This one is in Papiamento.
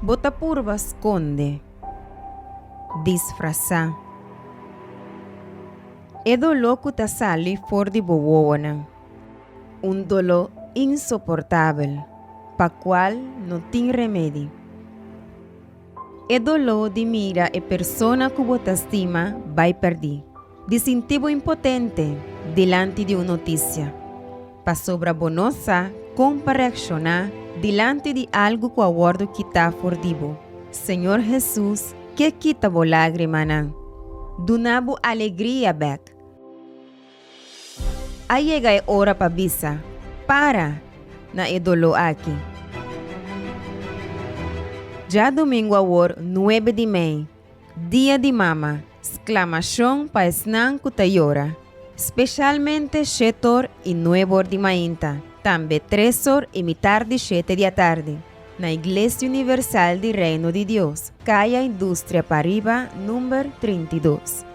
Bo ta purba skonde, disfrasá. E doló ku ta sali for di bo wowonan. Un doló insoportabel, pa kual no tin remedi. E doló di mira e persona ku bo ta stima bai pèrdí. Di sinti bo impotente dilanti di un notisia, pasobra bo no sa kon pa reakshoná dilanti di algu ku a wòrdu kitá for di bo. Señor Hesus ke kita bo lágrimanan, duna bo alegria bèk. A yega e ora pa bisa, Para! na e doló aki. Djadumingu awor nuebe di mei, Dia di Mama, sklamashon pa esnan ku ta yora, speshalmente shetor i nuebor di mainta, tambe tresor i mitar di shete di atardi, na Iglesia Universal di Reino di Dios, Kaya Industria Pariba, number 32.